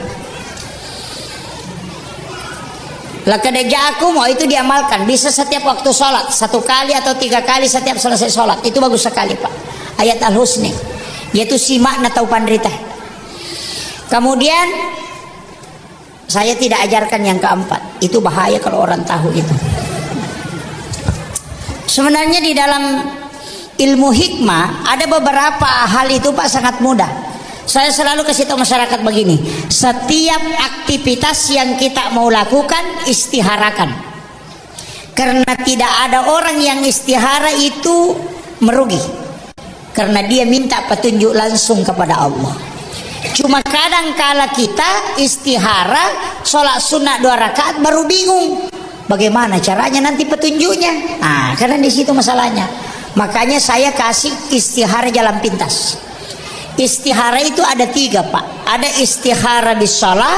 Laqad ja'akum, oh, itu diamalkan. Bisa setiap waktu sholat. Satu kali atau tiga kali setiap selesai sholat. Itu bagus sekali, Pak. Ayat Al-Husni. Yaitu simak na tau panrita. Kemudian, saya tidak ajarkan yang keempat. Itu bahaya kalau orang tahu itu. Sebenarnya di dalam ilmu hikmah, ada beberapa hal itu, Pak, sangat mudah. Saya selalu kasih tahu masyarakat begini, setiap aktivitas yang kita mau lakukan, istiharakan. Karena tidak ada orang yang istihara itu merugi. Karena dia minta petunjuk langsung kepada Allah. Cuma kadang kala kita istihara, sholat sunnah dua rakaat, baru bingung. Bagaimana caranya nanti petunjuknya? Nah, karena di situ masalahnya. Makanya saya kasih istihara jalan pintas. Istihara itu ada tiga, Pak. Ada istihara bis shalah,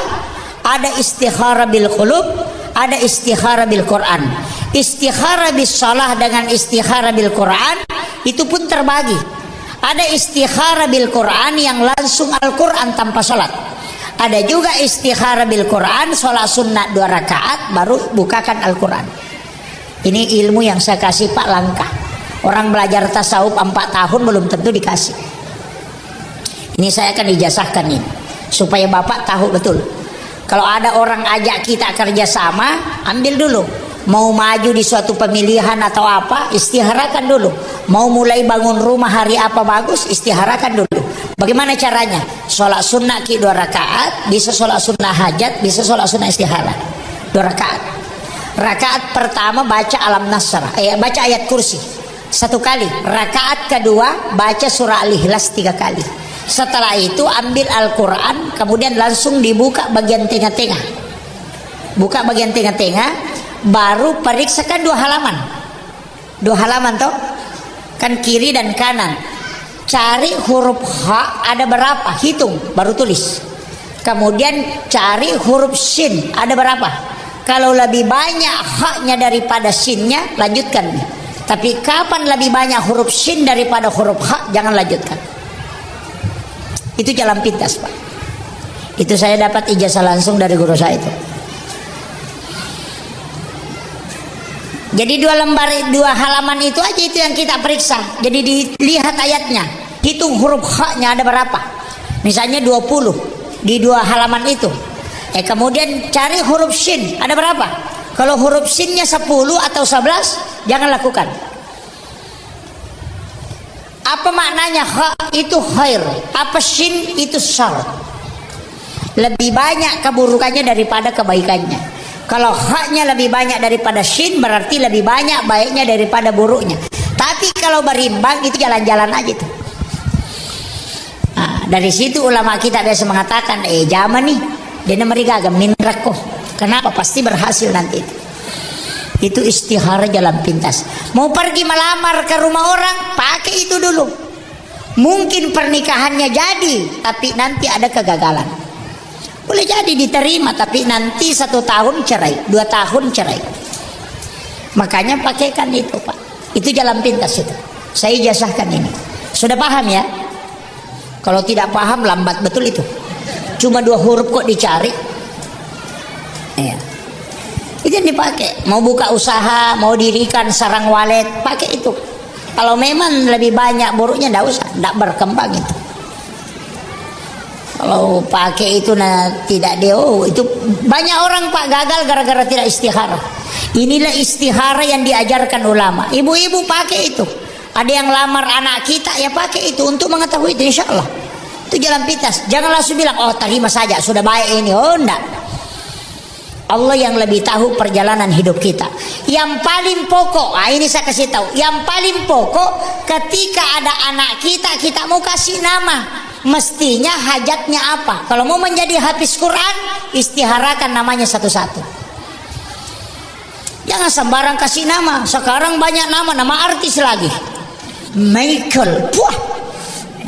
ada istihara bil qulub, ada istihara bil Quran. Istihara bis shalah dengan istihara bil Quran itu pun terbagi. Ada istihara bil Quran yang langsung Al-Quran tanpa sholat. Ada juga istihara bil Quran, sholat sunat dua rakaat, baru bukakan Al-Quran. Ini ilmu yang saya kasih, Pak, langka. Orang belajar tasawuf empat tahun belum tentu dikasih. Ini saya akan ijazahkan ini, supaya Bapak tahu betul. Kalau ada orang ajak kita kerja sama, ambil dulu. Mau maju di suatu pemilihan atau apa, istiharakan dulu. Mau mulai bangun rumah hari apa bagus, istiharakan dulu. Bagaimana caranya? Sholat sunnah ki dua rakaat, bisa sholat sunnah hajat, bisa sholat sunnah istihara. Dua rakaat. Rakaat pertama baca Alam Nasr, eh, baca ayat kursi. Satu kali. Rakaat kedua, baca surah Al-Ikhlas tiga kali. Setelah itu, ambil Al-Quran, kemudian langsung dibuka bagian tengah-tengah. Buka bagian tengah-tengah, baru periksakan dua halaman. Dua halaman, toh? Kan kiri dan kanan. Cari huruf ha ada berapa, hitung, baru tulis. Kemudian cari huruf shin, ada berapa? Kalau lebih banyak haknya daripada shinnya, lanjutkan. Tapi kapan lebih banyak huruf shin daripada huruf ha, jangan lanjutkan. Itu jalan pintas, Pak. Itu saya dapat ijazah langsung dari guru saya itu. Jadi dua lembar, dua halaman itu aja itu yang kita periksa. Jadi dilihat ayatnya, hitung huruf ha-nya ada berapa. Misalnya dua puluh, di dua halaman itu. Eh, kemudian cari huruf shin, ada berapa? Kalau huruf shinnya sepuluh atau sebelas, jangan lakukan. Apa maknanya ha itu khair? Apa shin itu syar? Lebih banyak keburukannya daripada kebaikannya. Kalau ha-nya lebih banyak daripada shin, berarti lebih banyak baiknya daripada buruknya. Tapi kalau berimbang, itu jalan-jalan aja tuh. Nah, dari situ ulama kita biasa mengatakan, "Eh, zaman nih, dia namarigaga minrakko." Kenapa? Pasti berhasil nanti itu. Itu istihara jalan pintas. Mau pergi melamar ke rumah orang, pakai itu dulu. Mungkin pernikahannya jadi, tapi nanti ada kegagalan. Boleh jadi diterima, tapi nanti satu tahun cerai, dua tahun cerai. Makanya pakaikan itu, Pak. Itu jalan pintas itu. Saya ijazahkan ini. Sudah paham, ya? Kalau tidak paham, lambat betul itu. Cuma dua huruf kok dicari. Iya. Itu yang dipakai. Mau buka usaha, mau dirikan sarang walet, pakai itu. Kalau memang lebih banyak buruknya, ndak usah, ndak berkembang itu. Kalau pakai itu, nah, tidak dia, oh, itu banyak orang, Pak, gagal gara-gara tidak istikharah. Inilah istikharah yang diajarkan ulama. Ibu-ibu pakai itu. Ada yang lamar anak kita, ya pakai itu untuk mengetahui itu, insya Allah. Itu jalan pintas. Jangan langsung bilang, "Oh, terima saja, sudah baik ini." Oh, enggak. Allah yang lebih tahu perjalanan hidup kita. Yang paling pokok, ah, ini saya kasih tahu, yang paling pokok, ketika ada anak kita, kita mau kasih nama, mestinya hajatnya apa? Kalau mau menjadi hafiz Quran, istiharakan namanya satu-satu. Jangan sembarang kasih nama. Sekarang banyak nama, nama artis lagi. Michael, puah.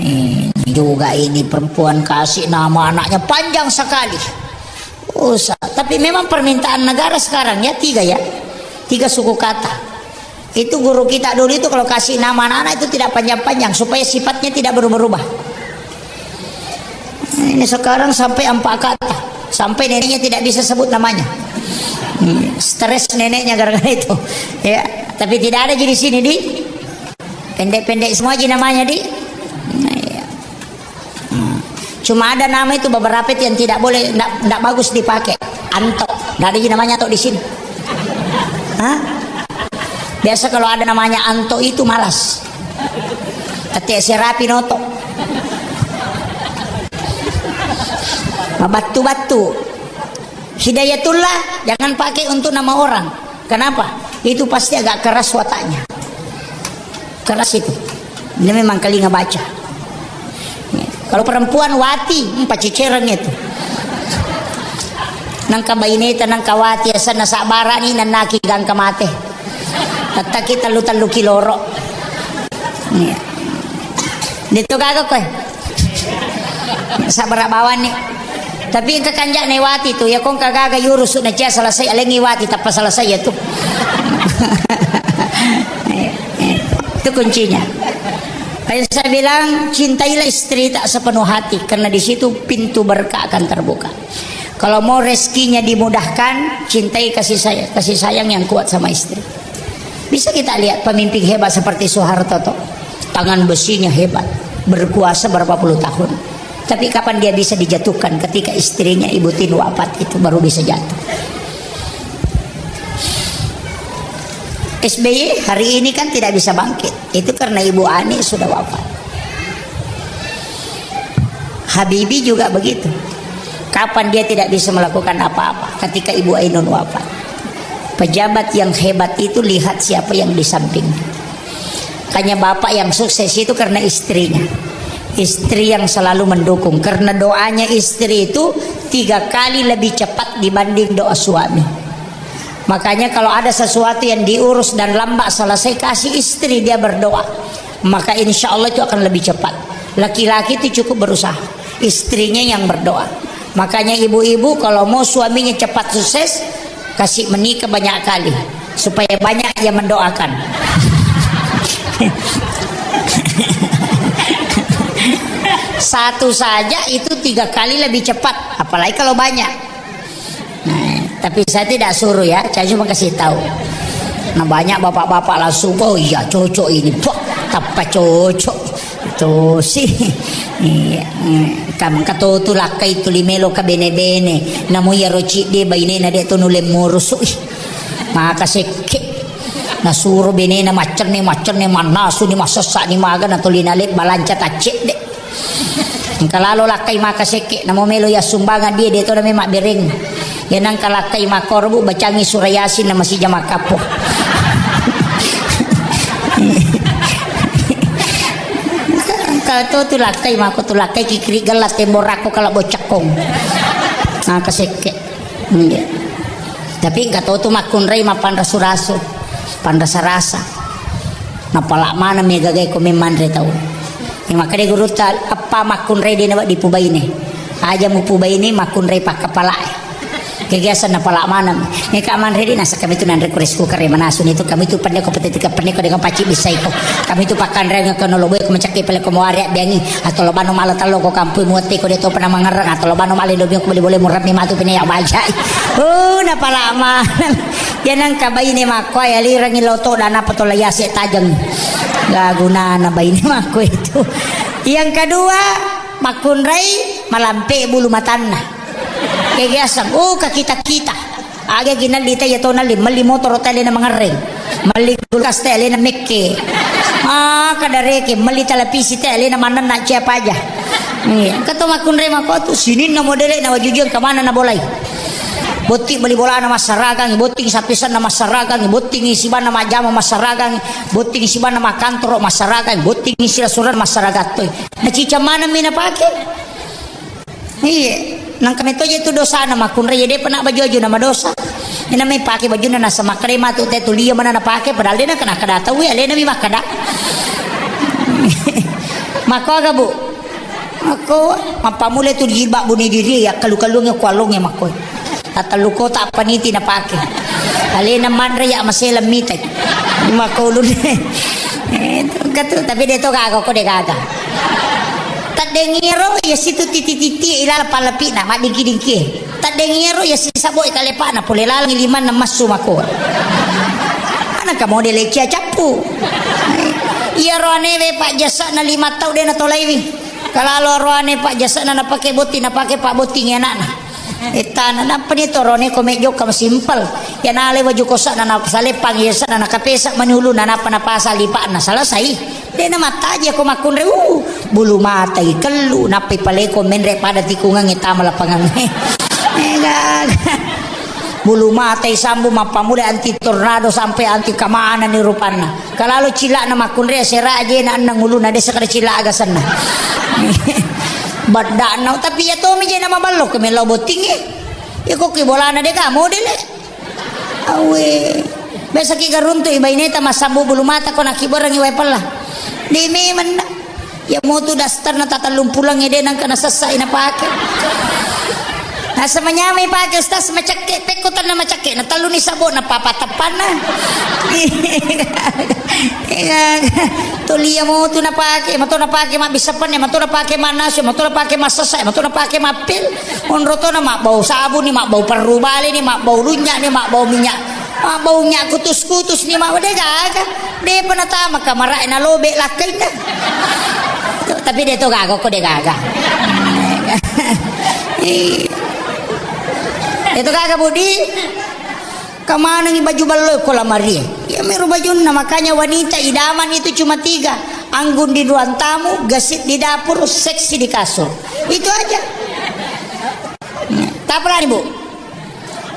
Ini juga ini perempuan kasih nama anaknya panjang sekali. Usah. Tapi memang permintaan negara sekarang, ya, tiga, ya. Tiga suku kata. Itu guru kita dulu itu kalau kasih nama anak-anak itu tidak panjang-panjang supaya sifatnya tidak berubah-ubah. Ini sekarang sampai empat kata. Sampai neneknya tidak bisa sebut namanya. Hmm, stres neneknya gara-gara itu. Ya, tapi tidak ada jadi sini di pendek-pendek semua aja namanya di. Nah, iya. Hmm. Cuma ada nama itu beberapa itu yang tidak boleh, ndak, ndak bagus dipakai. Anto. Ndak ada lagi namanya Anto di sini. Hah? Biasa kalau ada namanya Anto itu malas. Tete serapi noto. Mabattu-battu. Hidayatullah jangan pakai untuk nama orang. Kenapa? Itu pasti agak keras wataknya. Keras itu. Ini memang kalinga baca. Kalau perempuan Wati, hmm, pacicereng itu. Nangka baineta, nangka Wati, asanna sabbarani, nannaki gangka mate. Tattaki tellu-tellu kiloro. Iya. Detto gaga koe. Sabbara bawang ni. Tapi engka kanja'na Wati tu, ya kong kagaga yurusu na cia selesai, alengi Wati tappa selesai ya tu. Eh, eh, itu kuncinya. Makanya saya bilang, cintailah istri tak sepenuh hati, karena di situ pintu berkah akan terbuka. Kalau mau rezekinya dimudahkan, cintai kasih sayang, kasih sayang yang kuat sama istri. Bisa kita lihat pemimpin hebat seperti Soeharto tuh. Tangan besinya hebat, berkuasa berapa puluh tahun. Tapi kapan dia bisa dijatuhkan? Ketika istrinya Ibu Tin wafat itu baru bisa jatuh. S B Y hari ini kan tidak bisa bangkit. Itu karena Ibu Ani sudah wafat. Habibie juga begitu. Kapan dia tidak bisa melakukan apa-apa? Ketika Ibu Ainun wafat. Pejabat yang hebat itu lihat siapa yang di sampingnya. Makanya bapak yang sukses itu karena istrinya. Istri yang selalu mendukung. Karena doanya istri itu tiga kali lebih cepat dibanding doa suami. Makanya kalau ada sesuatu yang diurus dan lambat selesai, kasih istri dia berdoa. Maka insya Allah itu akan lebih cepat. Laki-laki itu cukup berusaha. Istrinya yang berdoa. Makanya ibu-ibu kalau mau suaminya cepat sukses, kasih menikah banyak kali. Supaya banyak yang mendoakan. Satu saja itu tiga kali lebih cepat. Apalagi kalau banyak. Nah, tapi saya tidak suruh ya, saya cuma kasih tahu. Nah, banyak bapak-bapak langsung, "Oh iya, cocok ini." Wah, tappa cocok. Itu sih. Iya, mm, kam katotu lakkai tuli melo ka bene-bene. Namo iyaro cidde bainena de to nulle murusu. Ih, maka sekke. Nasuro benena maccenne, maccenne, mannasuni, massessani maga, natuli nale balanca taccedde. Engka lalo lakkai maka sekke, namo melo yassumbangan dia, de to name mabbereng. Ya nangka lakkai makkoro, Bu, bacangi surah Yasin na masija makkappo. Engka to tu lakkai mako tu lakkai kikiri gelas temborakko kala bocakkong. Maka sekke. Iya. Tapi engka to tu makkunrai mappanrasu-rasu, panrasa-rasa. Napala maneng mi gagai ko memmanre tau. Iya, makkeda gurutta, eppa makkunrai de nawedding pubaine. Aja mupubaine makkunrai pakkapalae. Kegiasan napala maneng. Neka manre de nasakka mitu nanre ko rice cooker e, manasuni tu kami tu penne ko petetika penne ko dengan pacci bissai ko. Kami tu pakkanreang ko noloboe ko macakke pale ko muare abbiangi. Atau lo bano mala tallo ko kampui muatte ko de to pernah mangerang. Atau lo bano mala Indomie ko beli boleh murah mi matu pine ya bajai. Oh, napala maneng. Ya nangka baine makko ya lirangi loto dan apa to la yase tajeng. Gak gunana baine makko itu. Yang kedua, makkunrai malampe bulu matanna. Kegiasan, oh, kakita-kita. Aga ginalli ta ya to nalli, melli motoro ta alena mangerreng. Melli kulkas ta alena mekke. Ah, kadareke, melli televisi ta alena manenna cia paja. Iya, engka to makkunrai makko tu sininna modele na wajujuang kemana na bolai. Botting bali bolana massaragangngi, botting sappesanna massaragangngi, botting sibanna majjama massaragangngi, botting sibanna makkantoro massaragangngi, botting silessureng massaragatto. Nacica maneng mi napake. Iya, nangka metto je tu dosana makkunrai, ya depa na baju-baju na madosa. Ina mai pake bajunna nasa makkeda matu te tulia mana napake, padahal de na kena kada tau ya, alena mi makkeda. Makko aga, Bu? Makko, mappamula tu jilbab buni diri ya, kalu-kalunge kualunge makko. Tatellu kota paniti napake. Alena manre ya masela mitai. Makko ulun. Eh, tu, katu, tapi de to gaga, ko de gaga. Taddengiero ya situ titi-titi ilala pallapina, maddingki-dingki. Taddengiero ya sisabo kalepana pole lalang limanna massu makko. Ana ka modele cia cappu. Iya roane we pajjasana lima tau de na tolaiwi. Kalalo roane pajjasana napake botting, napake pabbottingi anakna. Ettana, nappani torone ko mejjokka masimpel. Iya nalai waju kosana, nasaleppangi yasana, nakapesa mani uluna, nappa napasang lipa'na, selesai. De na mattaji ko makkunrai, uh, bulu matai kellu, nappai paleko menre pada tikungangnge tama lapangangnge. Eh, gaga. Bulu matai sambu mappamula anti tornado sampai anti kamanani rupanna. Kalalo cila'na makkunrai, sera ajena enneng uluna, de sakada cila aga senna. Badda'na, tapi iya tomi je na maballo ko mellau bottingnge. Iya ko ki bolana de ka modele. Awe. Biasa ki garuntu i baineta massambu bulu mata ko nakiberengi wae pella. De memenna. Ya motu dasterna tatellung pulang ede nangka nasessai napake. Nasa manyamai pake, Ustaz, macakke, pekko tanna macakke, na telluni sabona papa teppanna. Tolia motu napake, mato napake mabbissa penne, mato napake mannasu, mato napake massessa, mato napake mappil. Onro tona mabbau sabuni, mabbau perru baleni, mabbau lunyani, mabbau minyak. Mabbau minyak kutus-kutus ni, mabba de gaga. Depa natama kamara'e nalobe lakkainna. Tapi de to gaga, ko de gaga. De to gaga, Budi. Kamanengi baju ballo ko lamarie. Ya meru bajunna, makanya wanita idaman itu cuma tiga. Anggun di ruang tamu, gesit di dapur, seksi di kasur. Itu aja. Tapalani, Bu.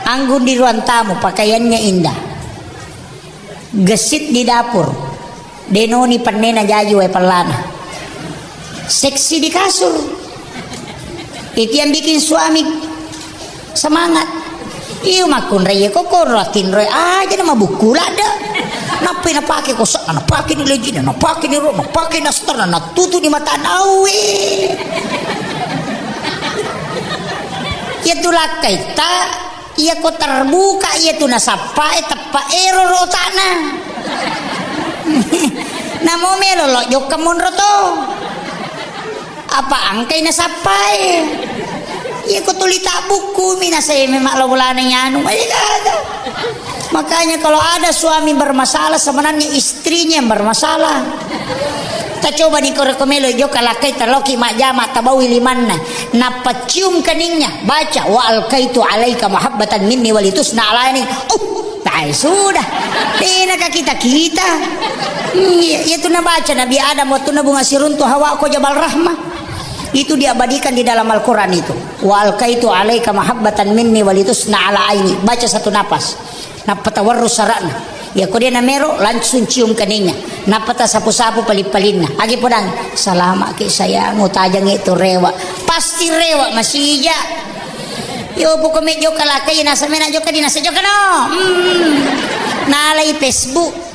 Anggun di ruang tamu, pakaiannya indah. Gesit di dapur. Denoni pennena jaji wae pellana. Seksi di kasur. Itu yang bikin suami semangat. Iyo makkunrai ko koro tinroi aja na mabukku ladde. Nappai napake kosa, napake ni lejina, napake ni ro, napake nastar, natutu di mata nawi. Ya tu lakkai ta Iya ko terbuka iya tu nasappae teppa ero rotana. Namo melo lo jokka monro to. Apa angkai nasappae. Iya ko tuli tabukku mi naseme mak lo bolana nyanu. Iya kata. Makanya kalau ada suami bermasalah sebenarnya istrinya yang bermasalah. Tacoba ni ko reko melo jokka lakkai taloki majjama tabawi limanna. Nappa cium keningnya, baca, "Wa alkaitu alaika mahabbatan minni walitusna alaini." Uh, tai sudah. Tena ka kita-kita. Iya, iya tu nabaca Nabi Adam waktu nabunga siruntu Hawa ko Jabal Rahmah. Itu diabadikan di dalam Al-Quran itu. "Wa alkaitu alaika mahabbatan minni walitusna ala aini." Baca satu napas. Nappa tawarru sara'na. Iya ko dia namero langsung cium keningnya. Nappa tasapu-sapu paling-palinna. Agi podang, "Salama ki sayang, utajangi tu rewa." Pasti rewa masija. Yo poko me jokka lakkai nasa mena jokka di nasa jokka no. Hmm. Nalai Facebook.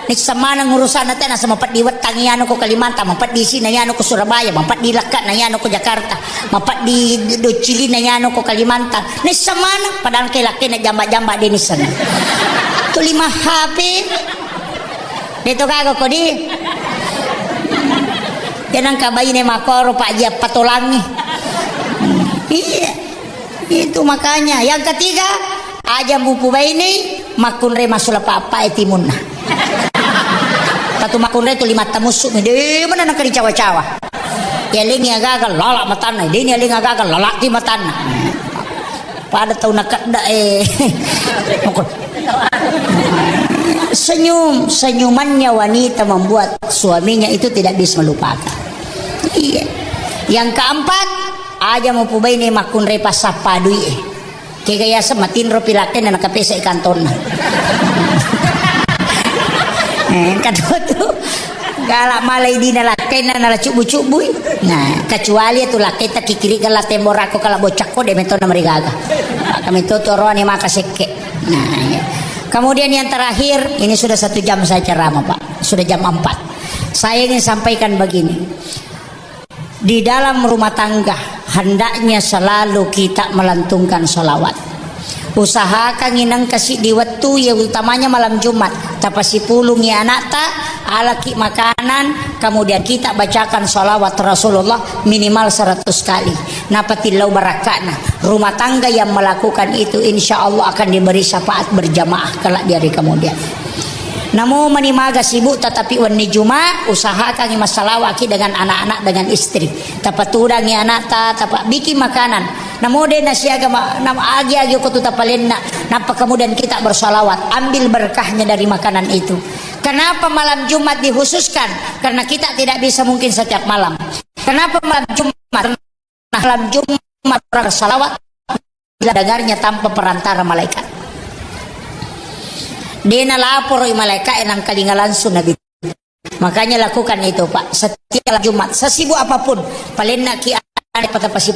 Nissa maneng urusanna te, nasa mapeddi wettang iyanu ko Kalimantan, mapeddi sina iyanu ko Surabaya, mapeddi lekkana iyanu ko Jakarta, mapeddi doccilina iyanu ko Kalimantan. Nissa maneng, padahal ke lakkena jamba-jamba de nisseng. Tuli ma H P. De to gaga ko di. Jangan kabaine makoro Pak Jia patolangi. Iya. Itu makanya. Yang ketiga, aja mupu bainei makkunrai masula papa e timunna. Patu makkunrai tu lima tamussu mi de mana naka dicawa-cawa. Yaling ya gagal lala matanna, de ni yaling gagal lala ti matanna. Pada tau nakedda eh. Senyum, senyumannya wanita membuat suaminya itu tidak bisa melupakan. Iya. Yang keempat, aja mupu bainei makkunrai passappa dui e. Kega yaseng matinro pi lakkainna nakapesai kantonna. Eh, engka to tu. Gala malai dina lakkainna nala cubbu-cubbui. Nah, kecuali tu lakkaita kikiri gala tembo rako kala bocakko de metona marigaga. Kami to toroane maka sekke. Nah, iya. Kemudian yang terakhir, ini sudah satu jam saya ceramah, Pak. Sudah jam empat. Saya ingin sampaikan begini. Di dalam rumah tangga, hendaknya selalu kita melantunkan salawat. Usahakan inengka siddi wettu, ya utamanya malam Jumat, tapasipulungi anakta, alaki makanan, kemudian kita bacakan salawat Rasulullah minimal seratus kali. Napatillau barakka'na. Rumah tangga yang melakukan itu, insya Allah akan diberi syafaat berjamaah kelak di hari kemudian. Namo mani maga sibuk, tetapi wenni Juma, usahakan masalawaki dengan anak-anak, dengan istri. Tapatudangi anakta, tapa bikin makanan. Namo de nasiaga ma-, nam agi-agi ko tu tapalenna. Napa kemudian kita bersalawat, ambil berkahnya dari makanan itu. Kenapa malam Jumat dikhususkan? Karena kita tidak bisa mungkin setiap malam. Kenapa malam Jumat? Nah, malam Jumat orang bersalawat, bila dengarnya tanpa perantara malaikat. Dena lapor malaikat enang kalinga langsung Nabi. Makanya lakukan itu, Pak. Setiap malam Jumat, sesibuk apapun, palenna ki ada patapasi